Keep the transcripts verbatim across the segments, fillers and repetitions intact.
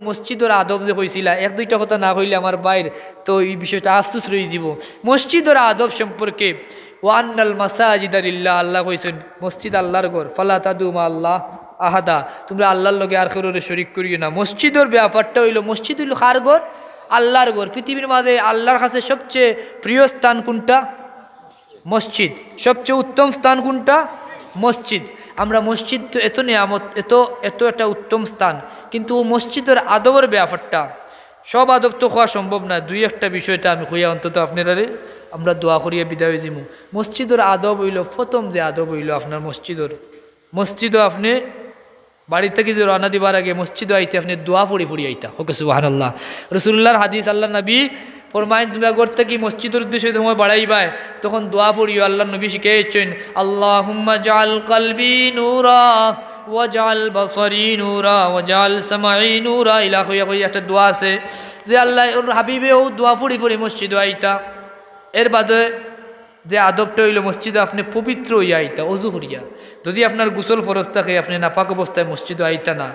মসজিদর আদব যে কইছিলা, এক দুইটা কথা না কইলে আমার ভাইর তো এই বিষয়টা আফসোস রইযিবো। মসজিদর আদব সম্পর্কে, "ওয়া আন্নাল মাসাজিদা লিল্লাহ", আল্লায় কইছইন, মসজিদ আল্লার ঘর, "ফালা তাদউ মাআল্লাহি আহাদা", তুমরা আল্লার লগে আর কেউরে শরিক করিও না। মসজিদর ব্যাপারটা অইলো, মসজিদ অইলো কার ঘর? আল্লার ঘর। পৃথিবীর মাঝে আল্লার কাছে সবচেয়ে প্রিয় স্থান কুনটা? মসজিদ। সবচেয়ে উত্তম স্থান কুনটা? মসজিদ। আমরা মসজিদ তো এত নিয়ামত, এত, এত একটা উত্তম স্থান, কিন্তু অউ মসজিদর আদবর ব্যাপারটা, সব আদব তো কওয়া সম্ভব নায়, দুই একটা বিষয়টা আমি কইয়া অন্তত আপনারারে আমরা দোয়া করিয়া বিদায় অইযিমু। মসজিদর আদব অইলো, প্রথম যে আদব অইলো আপনার মসজিদর, মসজিদো আপনে বাড়ি থাকি যে রওনা দিবার আগে মসজিদো আইতে আপনে দোয়া পড়ি পড়ি আইতা। কউক্কা সুবহানাল্লাহ। রাসুলুল্লাহর হাদিস, আল্লার নবী ফরমাইন, তুমরা ঘর থাকি মসজিদর উদ্দেশ্যে সময় বাড়াইবায়, তখন দোয়া পড়িও। আল্লার নবী শিখাইছইন, "আল্লাহুম্মা জাআল কলবি নূরা, ওয়াজআল বাসারি নূরা, ওয়াজআল সামাই নূরা", ইলা কইয়া কইয়া একটা দোয়া আছে, যে আল্লার হাবিবে অউ দোয়া পড়ি পড়ি মসজিদো আইতা। এর বাদে যে আদবটা অইলো মসজিদো আপনে পবিত্র অইয়া আইতা, অজু করিয়া। যুদি আপনার গোসল ফরজ থাকে, আপনে নাপাক অবস্থায় মসজিদো আইতা না।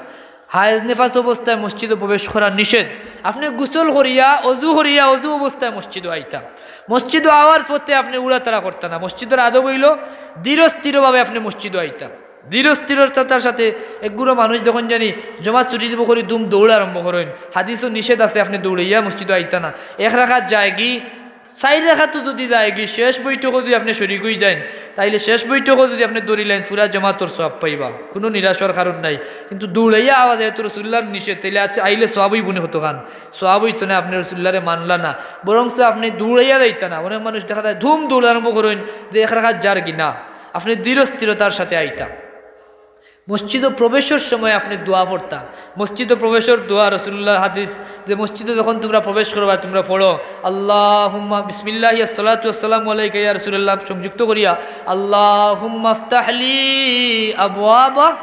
হায়েজ নেফাস অবস্থায় মসজিদো প্রবেশ করা নিষেধ। আপনে গোসল করিয়া, অজু করিয়া, অজু অবস্থায় মসজিদো আইতা। মসজিদো আওয়ার পথে আপনে উড়াতাড়া করতা না। মসজিদর আদব অইলো ধীরস্থিরভাবে আপনে মসজিদো আইতা। ধীরস্থিরতার সাথে। একগুলো মানুষ দেখইন জানি জমাত ছুটি দিবো করি দুম দৌড় আরম্ভ করইন। হাদিসো নিষেধ আছে আপনে দৌড়াইয়া মসজিদো আইতা না। এক রাকাত যায়গি, চাইর রাকাতও যুদি যায়গি, শেষ বৈঠকো যুদি আপনে শরিক অইযাইন, তাইলে শেষ বৈঠকো যুদি আপনে দৌড়িলাইন, পুরা জমাতর সওয়াব পাইবা, কুনু নিরাশ অওয়ার কারণ নাই। কিন্তু দৌড়াইয়া আওয়া যেহেতু রাসুলুল্লাহর নিষেধ, তাইলে আছে আইলে সওয়াব অইবো নি কতখান? সওয়াব অইতো না, আপনে রাসুলুল্লাহরে মানলা না, বরঞ্চ আপনে দৌড়াইয়া যাইতা না। অনেক মানুষ দেখা যায় ধুম দৌড় আরম্ভ করইন যে এক রাকাত যারগি না, আপনে ধীরস্থিরতার সাথে আইতা। মসজিদো প্রবেশর সময় আপনে দোয়া পড়তা। মসজিদো প্রবেশর দোয়া, রাসুলুল্লাহর হাদিস, যে মসজিদো যখন তুমরা প্রবেশ করবায়, তুমরা পড়ো, "আল্লাহুম্মা বিসমিল্লাহি আসসালাতু আসসালামু আলাইকা ইয়া রাসুলুল্লাহ", সংযুক্ত করিয়া, "আল্লাহুম্মা ইফতাহলি আবওয়াবা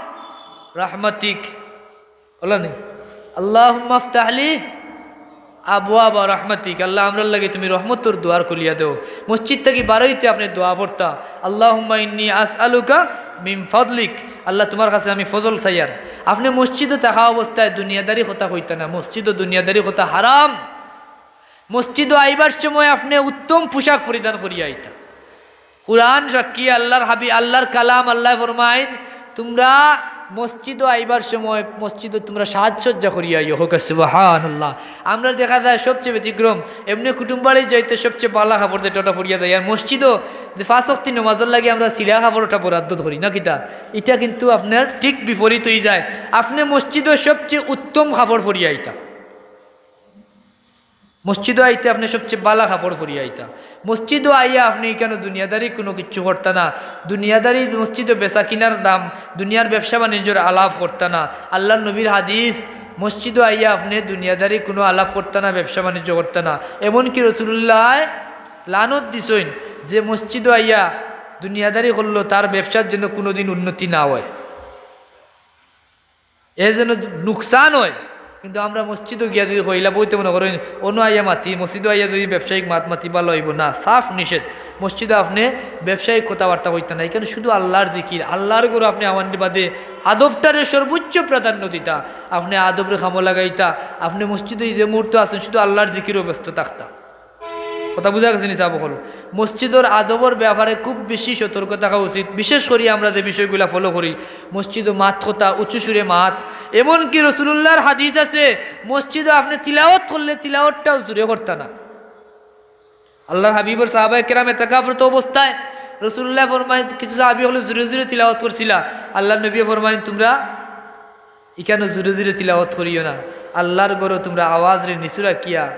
রাহমাতিক", বলো নি? "আল্লাহুম্মা ইফতাহলি আবওয়াবা রাহমাতিক", আল্লাহ, আমরার লাগি তুমি রহমতর দুয়ার খুলিয়া দেও। মসজিদ থাকি বারইতে আপনে দোয়া পড়তা, "আল্লাহুম্মা ইন্নী আসআলুকা মিন ফাদলিক", আল্লাহ, তুমার কাছে আমি ফজল চাইয়ার। আপনে মসজিদো থাকা অবস্থায় দুনিয়াদারি কথা কইতা না, মসজিদো দুনিয়াদারি কথা হারাম। মসজিদো আইবার সময় আপনে উত্তম পোশাক পরিধান করিয়া আইতা। কুরআন সাক্ষী, আল্লাহর হাবি-, আল্লাহর কালাম, আল্লায় ফরমাইন, "তুমরা মসজিদো আইবার সময় মসজিদো তুমরা সাজসজ্জা করিয়া আইও।" কউক্কা সুবহানাল্লাহ। আমরা দেখা যায় সবচেয়ে ব্যতিক্রম, এমনে কুটুম বাড়ি যাইতে সবচেয়ে বালা কাপড় দে টটা পরিয়া যাই, আর মসজিদো যে পাঁচ ওয়াক্তি নমাজর লাগি আমরা ছিলা কাপড় ওটা বরাদ্দ করি না কিতা, ইটা কিন্তু আপনার ঠিক বিপরীত অইযায়। আপনে মসজিদো সবচেয়ে উত্তম কাপড় পরিয়া আইতা। মসজিদো আইতে আপনে সবচেয়ে বালা কাপড় পরিয়া আইতা। মসজিদো আইয়া আপনে ইকানো দুনিয়াদারি কুনু কিচ্ছু করতা না। দুনিয়াদারি মসজিদো বেচা কিনার দাম, দুনিয়ার ব্যবসা বাণিজ্যর আলাপ করতা না। আল্লাহর নবীর হাদিস, মসজিদো আইয়া আপনে দুনিয়াদারি কুনু আলাপ করতা না, ব্যবসা বাণিজ্য করতা না। এমনকি রাসুলুল্লায় লানত দিছইন যে মসজিদো আইয়া দুনিয়াদারি করলো, তার ব্যবসার যেন কুনুদিন উন্নতি না অয়। এ যেন নুকসান অয়। কিন্তু আমরা মসজিদো গিয়া যুদি কইলা বইতে মনে করইন, অনো আইয়া মাতি, মসজিদো আইয়া যুদি ব্যবসায়িক মাত মাতি, বালা অইবো না, সাফ নিষেধ। মসজিদো আপনে ব্যবসায়িক কথাবার্তা কইতা না, ইকানো শুধু আল্লাহর জিকির, আল্লাহর ঘরো আপনে আওয়ানির বাদে আদবটারে সর্বোচ্চ প্রাধান্য দিতা, আপনে আদবরে কামো লাগাইতা, আপনে মসজিদো যে মুহূর্ত আছইন শুধু আল্লাহর জিকিরো ব্যস্ত থাকতা। কথা বুঝা গেছে নি সাব অকল? মসজিদর আদবর ব্যাপারে খুব বেশি সতর্ক থাকা উচিত, বিশেষ করি আমরা যে বিষয়গুলা follow করি, মসজিদো মাত কথা, উঁচু সুরে মাত। এমনকি রাসুলুল্লাহর হাদিস আছে, মসজিদো আপনে তিলাওয়াত করলে তিলাওয়াতটাও জুরে করতা না। আল্লাহর হাবিবর সাহাবায়ে কেরাম এতেকাফরত অবস্থায় রাসুলুল্লায় ফরমাইন, কিছু সাহাবি অকলে জুরে জুরে তিলাওয়াত করছিলা। আল্লাহর নবীয়ে ফরমাইন, তুমরা ইকানো জুরে জুরে তিলাওয়াত করিও না। আল্লাহর ঘরো তুমরা আওয়াজরে নিচু রাখিয়া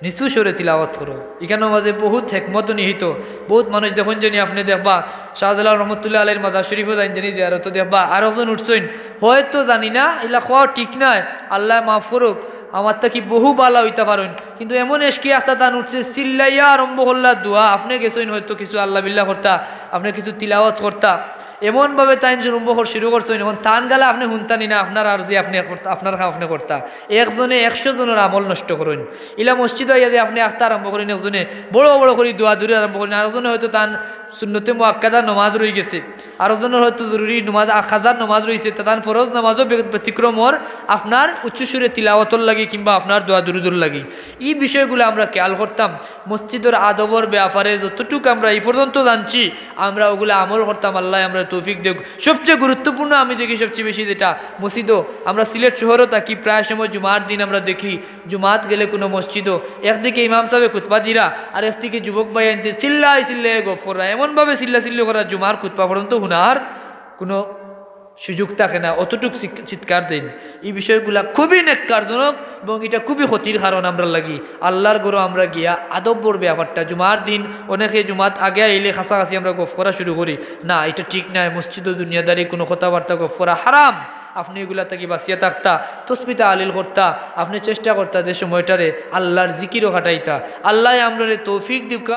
নিচু স্বরে তিলাওয়াত করো। ইকানোর মাঝে বহুত হেকমত নিহিত। বহুত মানুষ দেখইন জানি আপনে দেখবা, শাহজালাল রহমতুল্লাহ আলাইহির মাজার শরীফো যাইন জানি জিয়ারতো দেখবা, আরকজন উঠছইন, হয়তো জানি না, ইলা কওয়া ঠিক নায়, আল্লায় মাফ করউক, আমার থাকি বহু বালা অইতা পারইন। কিন্তু এমন এশকে আখতা তান উঠছে, চিল্লাইয়া আরম্ভ করলা দোয়া, আপনে গেছইন হয়তো কিছু আল্লাহ বিল্লাহ করতা, আপনে কিছু তিলাওয়াত করতা, এমনভাবে তাইন আরম্ভ কর-, শুরু করছইন, অখন তান গালা আপনে হুনতা নি না, আপনার আরজি আপনে করতা, আপনার কাম আপনে করতা। একজনে একশো জনর আমল নষ্ট করইন। ইলা মসজিদো আইয়া যে আপনে আখতা আরম্ভ করইন, একজনে বড় বড় করি দোয়া দূরে আরম্ভ করইন, আরকজনে হয়তো তান সুন্নতে মুআক্কাদা নমাজ রইগেছে। আরো জনর হয়তো জরুরি নমাজ, আ, কাজার নমাজ রইছে, তান ফরজ নমাজও বে-, ব্যতিক্রম অর আপনার উচ্চ সুরে তিলাওয়াতর লাগি কিংবা আপনার দোয়া দুরুদর লাগি। ই বিষয়গুলা আমরা খেয়াল করতাম। মসজিদর আদবর ব্যাপারে যতটুক আমরা এই পর্যন্ত জানছি, আমরা ওগুলা আমল করতাম। আল্লায় আমরারে তৌফিক দেউক। সবচেয়ে গুরুত্বপূর্ণ আমি দেখি সবচেয়ে বেশি যেটা মসজিদও, আমরা সিলেট শহরও থাকি, প্রায় সময় জুমার দিন আমরা দেখি জুমাত গেলে কুনু মসজিদও একদিকে ইমাম সাবে খুতবা দিরা আর একদিকে যুবক ভাইয়াইন্তে চিল্লায় চিল্লায় গফ কররা, এমনভাবে চিল্লাচিল্লি কররা জুমার খুতবা পর্যন্ত হুনার কুনু সুযোগ থাকে না, অতটুক চিক-, চিৎকার দেইন। ই বিষয়গুলা খুবই নেক্কারজনক এবং ইটা খুবই ক্ষতির কারণ আমরার লাগি। আল্লার ঘরো আমরা গিয়া আদবর ব্যাপারটা, জুমার দিন অনেকে জুমাত আগে আইলে কাছাকাছি আমরা গফ করা শুরু করি, না, ইটা ঠিক নায়। মসজিদও দুনিয়াদারি কুনু কথাবার্তা গফ করা হারাম। আপনে ইগুলা থাকি বাঁচিয়া থাকতা, তসবি তাহলিল করতা, আপনে চেষ্টা করতা যে সময়টারে আল্লার জিকিরও কাটাইতা। আল্লায় আমরারে তৌফিক দিউক্কা।